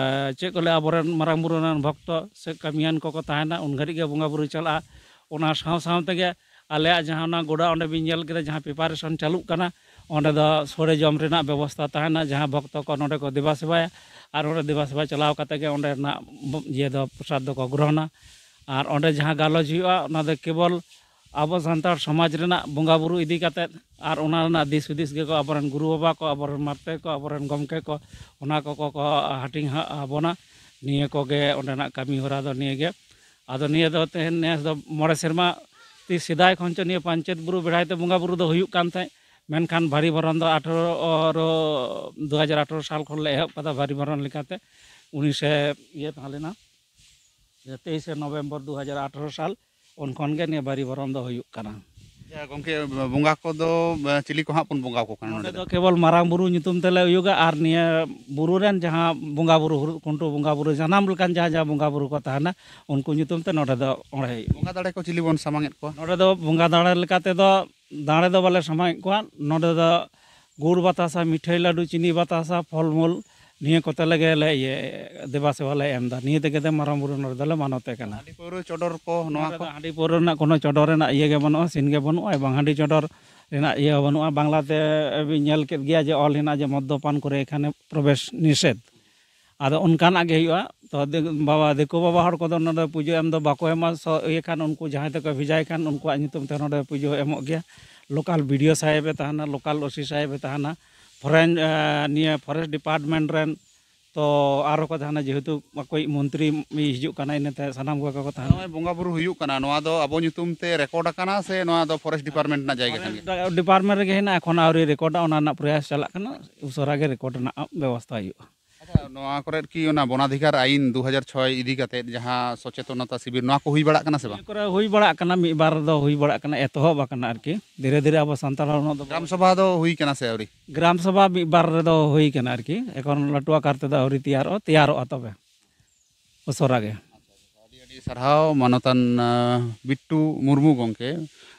ᱪᱮᱫ ᱠᱚ ᱞᱟᱹᱭᱟ, ᱟᱵᱚᱨᱮᱱ ᱢᱟᱨᱟᱝ ᱵᱩᱨᱩ ᱨᱮᱱ ᱵᱷᱚᱠᱛᱚ ᱥᱮ ᱠᱟᱹᱢᱤᱭᱟᱱ ᱠᱚᱠᱚ ᱛᱟᱦᱮᱱᱟ, ᱩᱱ ᱜᱷᱟᱹᱲᱤᱡ ᱜᱮ ᱵᱚᱸᱜᱟ ᱵᱩᱨᱩ ᱪᱟᱞᱟᱜᱼᱟ᱾ ᱚᱱᱟ ᱥᱟᱶ ᱥᱟᱶ ᱛᱮᱜᱮ ᱟᱞᱮᱭᱟᱜ ᱡᱟᱦᱟᱸ ᱚᱱᱟ ᱜᱚᱰᱟ ᱚᱸᱰᱮ ᱵᱤᱱ ᱧᱮᱞ ᱠᱮᱫᱟ, ᱡᱟᱦᱟᱸ preparation ᱪᱟᱹᱞᱩᱜ ᱠᱟᱱᱟ, ᱚᱸᱰᱮ ᱫᱚ ᱥᱳᱲᱮ ᱡᱚᱢ ᱨᱮᱱᱟᱜ ᱵᱮᱵᱚᱥᱛᱷᱟ ᱛᱟᱦᱮᱱᱟ, ᱡᱟᱦᱟᱸ ᱵᱷᱚᱠᱛᱚ ᱠᱚ ᱱᱚᱰᱮ ᱠᱚ ᱫᱮᱵᱟ ᱥᱮᱵᱟᱭᱟ᱾ ᱟᱨ ᱚᱸᱰᱮ ᱫᱮᱵᱟ ᱥᱮᱵᱟ ᱪᱟᱞᱟᱣ ᱠᱟᱛᱮ ᱜᱮ ᱚᱸᱰᱮᱱᱟᱜ ᱵᱚ-, ᱤᱭᱟᱹ ᱫᱚ, ᱯᱨᱚᱥᱟᱫ ᱫᱚᱠᱚ ᱜᱨᱚᱦᱚᱱᱟ᱾ ᱟᱨ ᱚᱸᱰᱮ ᱡᱟᱦᱟᱸ ᱜᱟᱞᱚᱪ ᱦᱩᱭᱩᱜᱼᱟ, ᱚᱱᱟ ᱫᱚ ᱠᱮᱵᱚᱞ ᱟᱵᱚ ᱥᱟᱱᱛᱟᱲ ᱥᱚᱢᱟᱡᱽ ᱨᱮᱱᱟᱜ ᱵᱚᱸᱜᱟ ᱵᱩᱨᱩ ᱤᱫᱤ ᱠᱟᱛᱮ, ᱟᱨ ᱚᱱᱟ ᱨᱮᱱᱟᱜ ᱫᱤᱥ ᱦᱩᱫᱤᱥ ᱜᱮᱠᱚ ᱟᱵᱚᱨᱮᱱ ᱜᱩᱨᱩ ᱵᱟᱵᱟ ᱠᱚ, ᱟᱵᱚᱨᱮᱱ ᱢᱟᱨᱛᱮ ᱠᱚ, ᱟᱵᱚᱨᱮᱱ ᱜᱚᱢᱠᱮ ᱠᱚ, ᱚᱱᱟ ᱠᱚᱠᱚ ᱠᱚ ᱦᱟᱹᱴᱤᱧ ᱦᱟᱸᱜ ᱟᱵᱚᱱᱟ᱾ ᱱᱤᱭᱟᱹ ᱠᱚᱜᱮ ᱚᱸᱰᱮᱱᱟᱜ ᱠᱟᱹᱢᱤ ᱦᱚᱨᱟ ᱫᱚ ᱱᱤᱭᱟᱹ ᱜᱮ᱾ ᱟᱫᱚ ᱱᱤᱭᱟᱹ ᱫᱚ ᱛᱮᱦᱮᱧ ᱱᱮᱥ ᱫᱚ ᱢᱚᱬᱮ ᱥᱮᱨᱢᱟ, ᱛᱤᱥ ᱥᱮᱫᱟᱭ ᱠᱷᱚᱱ ᱪᱚ ᱱᱤᱭᱟᱹ ᱯᱟᱧᱪᱮᱛ ᱵᱩᱨᱩ ᱵᱮᱲᱦᱟᱭ ᱛᱮ ᱵᱚᱸᱜᱟ ᱵᱩᱨᱩ ᱫᱚ ᱦᱩᱭᱩᱜ ᱠᱟᱱ ᱛᱟᱦᱮᱸᱫ, ᱢᱮᱱᱠᱷᱟᱱ ᱵᱷᱟᱹᱨᱤ ᱵᱚᱨᱚᱱ ᱫᱚ ᱟᱴᱷᱨᱚ, ᱫᱩ ᱦᱟᱡᱟᱨ ᱟᱴᱷᱨᱚ ᱥᱟᱞ ᱠᱷᱚᱱ ᱞᱮ ᱮᱦᱚᱵ ᱠᱟᱫᱟ ᱵᱷᱟᱹᱨᱤ ᱵᱚᱨᱚᱱ ᱞᱮᱠᱟᱛᱮ᱾ ᱩᱱᱤᱥᱮ ᱤᱭᱟᱹ ᱛᱟᱦᱮᱸ ᱞᱮᱱᱟ, ᱛᱮᱭᱤᱥᱮ ᱱᱚᱵᱷᱮᱢᱵᱚᱨ ᱫᱩ ᱦᱟᱡᱟᱨ ᱟᱴᱷᱨᱚ ᱥᱟᱞ, ᱩᱱ ᱠᱷᱚᱱ ᱜᱮ ᱱᱤᱭᱟᱹ ᱵᱷᱟᱹᱨᱤ ᱵᱚᱨᱚᱱ ᱫᱚ ᱦᱩᱭᱩᱜ ᱠᱟᱱᱟ᱾ ᱜᱚᱢᱠᱮ, ᱵᱚᱸᱜᱟ ᱠᱚᱫᱚ ᱪᱤᱞᱤ ᱠᱚ ᱦᱟᱸᱜ ᱵᱚᱱ ᱵᱚᱸᱜᱟ ᱟᱠᱚ ᱠᱟᱱᱟ ᱱᱚᱰᱮ ᱱᱚᱰᱮ ᱫᱚ? ᱫᱚ ᱠᱮᱵᱚᱞ ᱢᱟᱨᱟᱝ ᱵᱩᱨᱩ ᱧᱩᱛᱩᱢ ᱛᱮᱞᱮ ᱩᱭᱩᱜᱟ, ᱟᱨ ᱱᱤᱭᱟᱹ ᱵᱩᱨᱩ ᱨᱮᱱ ᱡᱟᱦᱟᱸ ᱵᱚᱸᱜᱟ ᱵᱩᱨᱩ, ᱦᱩᱲᱩ ᱠᱷᱩᱱᱴᱟᱹᱣ ᱵᱚᱸᱜᱟ ᱵᱩᱨᱩ, ᱡᱟᱱᱟᱢ ᱞᱮᱠᱟᱱ ᱡᱟᱦᱟᱸ ᱡᱟᱦᱟᱸ ᱵᱚᱸᱜᱟ ᱵᱩᱨᱩ ᱠᱚ ᱛᱟᱦᱮᱱᱟ, ᱩᱱᱠᱩ ᱧᱩᱛᱩᱢ ᱛᱮ ᱱᱚᱰᱮ ᱫᱚ ᱚᱬᱦᱮ ᱦᱩᱭᱩᱜᱼᱟ᱾ ᱵᱚᱸᱜᱟ ᱫᱟᱲᱮ ᱠᱚ ᱪᱤᱞᱤ ᱵᱚᱱ ᱥᱟᱢᱟᱝ ᱮᱫ ᱠᱚᱣᱟ? ᱱᱚᱰᱮ ᱫᱚ ᱵᱚᱸᱜᱟ ᱫᱟᱲᱮ ᱞᱮᱠᱟ ᱛᱮᱫᱚ ᱫᱟᱲᱮ ᱫᱚ ᱵᱟᱞᱮ ᱥᱟᱢᱟᱝ ᱮᱫ ᱠᱚᱣᱟ᱾ ᱱᱚᱰᱮ ᱫᱚ ᱜᱩᱲ ᱵᱟᱛᱟᱥᱟ, ᱢᱤᱴᱷᱟᱹᱭ ᱞᱟᱹᱰᱩ, ᱪᱤᱱᱤ ᱵᱟᱛᱟᱥᱟ, ᱯᱷᱚᱞᱢᱩᱞ, ᱱᱤᱭᱟᱹ ᱠᱚᱛᱮ ᱞᱮᱜᱮ ᱞᱮ ᱤᱭᱟᱹ ᱫᱮᱵᱟ ᱥᱮᱵᱟ ᱞᱮ ᱮᱢ ᱮᱫᱟ᱾ ᱱᱤᱭᱟᱹ ᱛᱮᱜᱮ ᱫᱚ ᱢᱟᱨᱟᱝ ᱵᱩᱨᱩ ᱱᱚᱰᱮ ᱫᱚᱞᱮ ᱢᱟᱱᱚᱛᱮ ᱠᱟᱱᱟ᱾ ᱦᱟᱺᱰᱤ ᱯᱟᱹᱣᱨᱟᱹ ᱪᱚᱰᱚᱨ ᱠᱚ ᱱᱚᱣᱟ ᱱᱚᱰᱮ ᱠᱚ? ᱫᱚ ᱦᱟᱺᱰᱤ ᱯᱟᱹᱣᱨᱟᱹ ᱨᱮᱱᱟᱜ ᱠᱳᱱᱳ ᱪᱚᱰᱚᱨ ᱨᱮᱱᱟᱜ ᱤᱭᱟᱹ ᱜᱮ ᱵᱟᱹᱱᱩᱜᱼᱟ, ᱥᱤᱱ ᱜᱮ ᱵᱟᱹᱱᱩᱜᱼᱟ, ᱮᱵᱚᱝ ᱦᱟᱺᱰᱤ ᱪᱚᱰᱚᱨ ᱨᱮᱱᱟᱜ ᱤᱭᱟᱹ ᱦᱚᱸ ᱵᱟᱹᱱᱩᱜᱼᱟ᱾ ᱵᱟᱝᱞᱟᱛᱮ ᱵᱤᱱ ᱧᱮᱞ ᱠᱮᱫ ᱜᱮᱭᱟ ᱡᱮ ᱚᱞ ᱦᱮᱱᱟᱜᱼᱟ ᱡᱮ ᱢᱚᱫᱽᱫᱚᱯᱟᱱ ᱠᱚᱨᱮ ᱮᱠᱷᱟᱱᱮ ᱯᱨᱚᱵᱮᱥ ᱱᱤᱥᱮᱫᱷ᱾ ᱟᱫᱚ ᱚᱱᱠᱟᱱᱟᱜ ᱜᱮ ᱦᱩᱭᱩᱜᱼᱟ᱾ ᱛᱚ ᱫᱤ-, ᱵᱟᱵᱟ, ᱫᱤᱠᱩ ᱵᱟᱵᱟ ᱦᱚᱲ ᱠᱚᱫᱚ ᱱᱚᱰᱮ ᱯᱩᱡᱟᱹ ᱮᱢ ᱫᱚ ᱵᱟᱠᱚ ᱮᱢᱟ᱾ ᱥᱚ-, ᱤᱭᱟᱹ ᱠᱷᱟᱱ ᱩᱱᱠᱩ ᱡᱟᱦᱟᱸᱭ ᱛᱮᱠᱚ ᱵᱷᱮᱡᱟᱭ ᱠᱷᱟᱱ ᱩᱱᱠᱩᱣᱟᱜ ᱧᱩᱛᱩᱢ ᱛᱮ ᱱᱚᱰᱮ ᱯᱩᱡᱟᱹ ᱮᱢᱚᱜ ᱜᱮᱭᱟ᱾ ᱞᱳᱠᱟᱞ ᱵᱤ ᱰᱤ ᱳ ᱥᱟᱦᱮᱵᱮ ᱛᱟᱦᱮᱱᱟ, ᱞᱳᱠᱟᱞ ᱳ ᱥᱤ ᱥᱟᱦᱮᱵᱮ ᱛᱟᱦᱮᱱᱟ, ᱯᱷᱚᱨᱮᱱ, ᱮ, ᱱᱤᱭᱟᱹ ᱯᱷᱚᱨᱮᱥᱴ ᱰᱤᱯᱟᱨᱴᱢᱮᱱᱴ ᱨᱮᱱ, ᱛᱚ ᱟᱨᱚ ᱠᱚ ᱛᱟᱦᱮᱱᱟ, ᱡᱮᱦᱮᱛᱩ ᱟᱠᱚᱭᱤᱡ ᱢᱚᱱᱛᱨᱤ ᱤᱡ ᱦᱤᱡᱩᱜ ᱠᱟᱱᱟ, ᱤᱱᱟᱹᱛᱮ ᱥᱟᱱᱟᱢ ᱠᱚᱜᱮ ᱠᱚ ᱛᱟᱦᱮᱱᱟ᱾ ᱱᱚᱜᱼᱚᱭ ᱵᱚᱸᱜᱟ ᱵᱩᱨᱩ ᱦᱩᱭᱩᱜ ᱠᱟᱱᱟ, ᱱᱚᱣᱟ ᱫᱚ ᱟᱵᱚ ᱧᱩᱛᱩᱢ ᱛᱮ ᱨᱮᱠᱚᱨᱰ ᱟᱠᱟᱱᱟ ᱥᱮ ᱱᱚᱣᱟ ᱫᱚ ᱯᱷᱚᱨᱮᱥᱴ ᱰᱤᱯᱟᱨᱴᱢᱮᱱᱴ ᱨᱮᱱᱟᱜ ᱡᱟᱭᱜᱟ ᱠᱟᱱ ᱜᱮᱭᱟ? ᱰᱤᱯᱟᱨᱴᱢᱮᱱᱴ ᱨᱮᱜᱮ ᱦᱮᱱᱟᱜᱼᱟ, ᱮᱠᱷᱚᱱ ᱟᱹᱣᱨᱤ ᱨᱮᱠᱚᱨᱰᱟ, ᱚᱱᱟ ᱨᱮᱱᱟᱜ ᱯᱨᱚᱭᱟᱥ ᱪᱟᱞᱟᱜ ᱠᱟᱱᱟ, ᱩᱥᱟᱹᱨᱟ ᱜᱮ ᱨᱮᱠᱚᱨᱰ ᱨᱮᱱᱟᱜ ᱵᱮᱵᱚᱥᱛᱷᱟ ᱦᱩᱭᱩᱜᱼᱟ᱾ ᱟᱪᱪᱷᱟ, ᱱᱚᱣᱟ ᱠᱚᱨᱮ ᱠᱤ ᱚᱱᱟ ᱵᱚᱱᱟᱫᱷᱤᱠᱟᱨ ᱟᱭᱤᱱ ᱫᱩ ᱦᱟᱡᱟᱨ ᱪᱷᱚᱭ ᱤᱫᱤ ᱠᱟᱛᱮ ᱡᱟᱦᱟᱸ ᱥᱚᱪᱮᱛᱚᱱᱚᱛᱟ ᱥᱤᱵᱤᱨ, ᱱᱚᱣᱟ ᱠᱚ ᱦᱩᱭ ᱵᱟᱲᱟᱜ ᱠᱟᱱᱟ ᱥᱮ ᱵᱟᱝ? ᱱᱤᱭᱟᱹ ᱠᱚᱨᱮ ᱦᱩᱭ ᱵᱟᱲᱟᱜ ᱠᱟᱱᱟ, ᱢᱤᱫ ᱵᱟᱨ ᱫᱚ ᱦᱩᱭ ᱵᱟᱲᱟᱜ ᱠᱟᱱᱟ, ᱮᱛᱚᱦᱚᱵ ᱟᱠᱟᱱᱟ ᱟᱨᱠᱤ᱾ ᱫᱷᱤᱨᱮ ᱫᱷᱤᱨᱮ ᱟᱵᱚ ᱥᱟᱱᱛᱟᱲ ᱦᱚᱲ ᱩᱱᱟᱹᱜ ᱫᱚ ᱜᱨᱟᱢ ᱥᱚᱵᱷᱟ ᱫᱚ ᱦᱩᱭ ᱠᱟᱱᱟ ᱥᱮ ᱟᱹᱣᱨᱤ? ᱜᱨᱟᱢ ᱥᱚᱵᱷᱟ ᱢᱤᱫ ᱵᱟᱨ ᱨᱮᱫᱚ ᱦᱩᱭ ᱠᱟᱱᱟ ᱟᱨᱠᱤ, ᱮᱠᱷᱚᱱ ᱞᱟᱹᱴᱩ ᱟᱠᱟᱨ ᱛᱮᱫᱚ ᱟᱹᱣᱨᱤ ᱛᱮᱭᱟᱨᱚᱜᱼᱟ, ᱛᱮᱭᱟᱨᱚᱜᱼᱟ ᱛᱚᱵᱮ ᱩᱥᱟᱹᱨᱟ ᱜᱮ᱾ ᱟᱹᱰᱤ ᱟᱹᱰᱤ ᱥᱟᱨᱦᱟᱣ ᱢᱟᱱᱚᱛᱟᱱ, ᱟᱸ, ᱵᱤᱴᱴᱩ ᱢᱩᱨᱢᱩ ᱜᱚᱢᱠᱮ,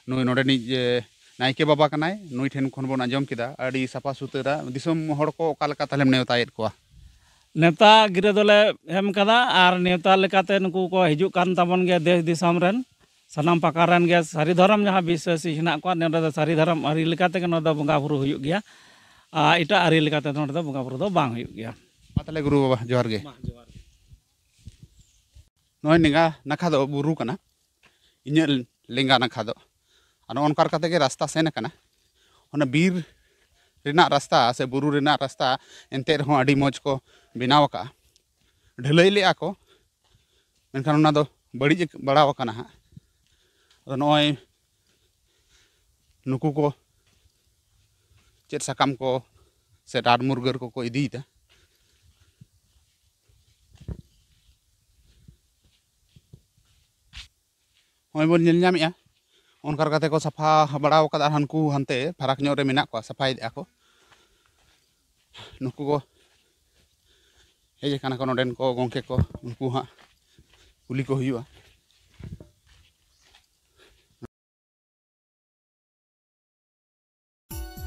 ᱱᱩᱭ ᱱᱚᱰᱮᱱᱤᱡ, ᱮ, ᱱᱟᱭᱠᱮ ᱵᱟᱵᱟ ᱠᱟᱱᱟᱭ, ᱱᱩᱭ ᱴᱷᱮᱱ ᱠᱷᱚᱱ ᱵᱚᱱ ᱟᱸᱡᱚᱢ ᱠᱮᱫᱟ ᱟᱹᱰᱤ ᱥᱟᱯᱷᱟ ᱥᱩᱛᱟᱹᱨᱟ᱾ ᱫᱤᱥᱚᱢ ᱦᱚᱲ ᱠᱚ ᱚᱠᱟ ᱞᱮᱠᱟ ᱛᱟᱦᱞᱮᱢ ᱱᱮᱣᱛᱟᱭᱮᱫ ᱠᱚᱣᱟ? ᱱᱮᱣᱛᱟ ᱜᱤᱨᱟᱹ ᱫᱚᱞᱮ ᱮᱢ ᱠᱟᱫᱟ, ᱟᱨ ᱱᱮᱣᱛᱟ ᱞᱮᱠᱟᱛᱮ ᱱᱩᱠᱩ ᱠᱚ ᱦᱤᱡᱩᱜ ᱠᱟᱱ ᱛᱟᱵᱚᱱ ᱜᱮᱭᱟ ᱫᱮᱥ ᱫᱤᱥᱚᱢ ᱨᱮᱱ ᱥᱟᱱᱟᱢ ᱯᱟᱠᱟᱲ ᱨᱮᱱ ᱜᱮ ᱥᱟᱹᱨᱤ ᱫᱷᱚᱨᱚᱢ ᱡᱟᱦᱟᱸ ᱵᱤᱥᱥᱟᱹᱥᱤ ᱦᱮᱱᱟᱜ ᱠᱚᱣᱟ, ᱱᱚᱰᱮ ᱫᱚ ᱥᱟᱹᱨᱤ ᱫᱷᱚᱨᱚᱢ ᱟᱹᱨᱤ ᱞᱮᱠᱟ ᱛᱮᱜᱮ ᱱᱚᱰᱮ ᱫᱚ ᱵᱚᱸᱜᱟ ᱵᱩᱨᱩ ᱦᱩᱭᱩᱜ ᱜᱮᱭᱟ᱾ ᱟᱨ ᱮᱴᱟᱜ ᱟᱹᱨᱤ ᱞᱮᱠᱟ ᱛᱮᱫᱚ ᱱᱚᱰᱮ ᱫᱚ ᱵᱚᱸᱜᱟ ᱵᱩᱨᱩ ᱫᱚ ᱵᱟᱝ ᱦᱩᱭᱩᱜ ᱜᱮᱭᱟ᱾ ᱢᱟ ᱛᱟᱦᱞᱮ ᱜᱩᱨᱩ ᱵᱟᱵᱟ, ᱡᱚᱦᱟᱨ ᱜᱮ᱾ ᱢᱟ, ᱡᱚᱦᱟᱨ ᱜᱮ᱾ ᱱᱚᱜᱼᱚᱭ ᱞᱮᱸᱜᱟ ᱱᱟᱠᱷᱟ ᱫᱚ ᱵᱩᱨᱩ ᱠᱟᱱᱟ, ᱤᱧᱟᱹᱜ ᱞᱮᱸᱜᱟ ᱱᱟᱠᱷᱟ ᱫᱚ᱾ ᱟᱨ ᱱᱚᱜᱼᱚ ᱱᱚᱝᱠᱟ ᱠᱟᱛᱮ ᱜᱮ ᱨᱟᱥᱛᱟ ᱥᱮᱱ ᱟᱠᱟᱱᱟ᱾ ᱚᱱᱟ ᱵᱤᱨ ᱨᱮᱱᱟᱜ ᱨᱟᱥᱛᱟ ᱥᱮ ᱵᱩᱨᱩ ᱨᱮᱱᱟᱜ ᱨᱟᱥᱛᱟ ᱮᱱᱛᱮ ᱨᱮᱦᱚᱸ ᱟᱹᱰᱤ ᱢᱚᱡᱽ ᱠᱚ ᱵᱮᱱᱟᱣ ᱟᱠᱟᱫᱼᱟ᱾ ᱰᱷᱟᱹᱞᱟᱹᱭ ᱞᱮᱫᱼᱟ ᱠᱚ, ᱢᱮᱱᱠᱷᱟᱱ ᱚᱱᱟ ᱫᱚ ᱵᱟᱹᱲᱤᱡ ᱵᱟᱲᱟᱣ ᱟᱠᱟᱱᱟ ᱦᱟᱸᱜ᱾ ᱟᱫᱚ ᱱᱚᱜᱼᱚᱭ ᱱᱩᱠᱩ ᱠᱚ ᱪᱮᱫ ᱥᱟᱠᱟᱢ ᱠᱚ ᱥᱮ ᱰᱟᱴ ᱢᱩᱨᱜᱟᱹᱨ ᱠᱚᱠᱚ ᱤᱫᱤᱭᱮᱫᱟ᱾ ᱱᱚᱜᱼᱚᱭ ᱵᱚᱱ ᱧᱮᱞ ᱧᱟᱢᱮᱫᱼᱟ, ᱚᱱᱠᱟ ᱞᱮᱠᱟᱛᱮ ᱠᱚ ᱥᱟᱯᱷᱟ ᱵᱟᱲᱟ ᱟᱠᱟᱫᱟ᱾ ᱟᱨ ᱦᱟᱱᱠᱩ ᱦᱟᱱᱛᱮ ᱯᱷᱟᱨᱟᱠ ᱧᱚᱜ ᱨᱮ ᱢᱮᱱᱟᱜ ᱠᱚᱣᱟ, ᱥᱟᱯᱷᱟᱭᱮᱫᱼᱟ ᱠᱚ᱾ ᱱᱩᱠᱩ ᱠᱚ ᱦᱮᱡ ᱟᱠᱟᱱᱟ ᱠᱚ, ᱱᱚᱰᱮᱱ ᱠᱚ ᱜᱚᱢᱠᱮ ᱠᱚ, ᱩᱱᱠᱩ ᱦᱟᱸᱜ ᱠᱩᱞᱤ ᱠᱚ ᱦᱩᱭᱩᱜᱼᱟ᱾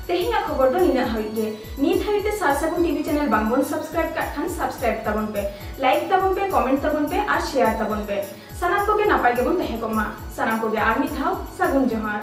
ᱛᱮᱦᱮᱧᱟᱜ ᱠᱷᱚᱵᱚᱨ ᱫᱚ ᱱᱤᱱᱟᱹᱜ ᱦᱟᱹᱵᱤᱡ ᱜᱮ᱾ ᱱᱤᱛ ᱦᱟᱹᱵᱤᱡ ᱛᱮ ᱥᱟᱨ ᱥᱟᱹᱜᱩᱱ ᱴᱤᱵᱷᱤ ᱪᱮᱱᱮᱞ ᱵᱟᱝᱵᱚᱱ ᱥᱟᱵᱥᱠᱨᱟᱭᱤᱵ ᱠᱟᱜ ᱠᱷᱟᱱ ᱥᱟᱵᱥᱠᱨᱟᱭᱤᱵ ᱛᱟᱵᱚᱱ ᱯᱮ, ᱞᱟᱭᱤᱠ ᱛᱟᱵᱚᱱ ᱯᱮ, ᱠᱚᱢᱮᱱᱴ ᱛᱟᱵᱚᱱ ᱯᱮ ᱟᱨ ᱥᱮᱭᱟᱨ ᱛᱟᱵᱚᱱ ᱯᱮ᱾ ᱥᱟᱱᱟᱢ ᱠᱚᱜᱮ ᱱᱟᱯᱟᱭ ᱜᱮᱵᱚᱱ ᱛᱟᱦᱮᱸ ᱠᱚᱜ ᱢᱟ᱾ ᱥᱟᱱᱟᱢ ᱠᱚᱜᱮ ᱟᱨ ᱢᱤᱫ ᱫᱷᱟᱣ ᱥᱟᱹᱜᱩᱱ ᱡᱚᱦᱟᱨ᱾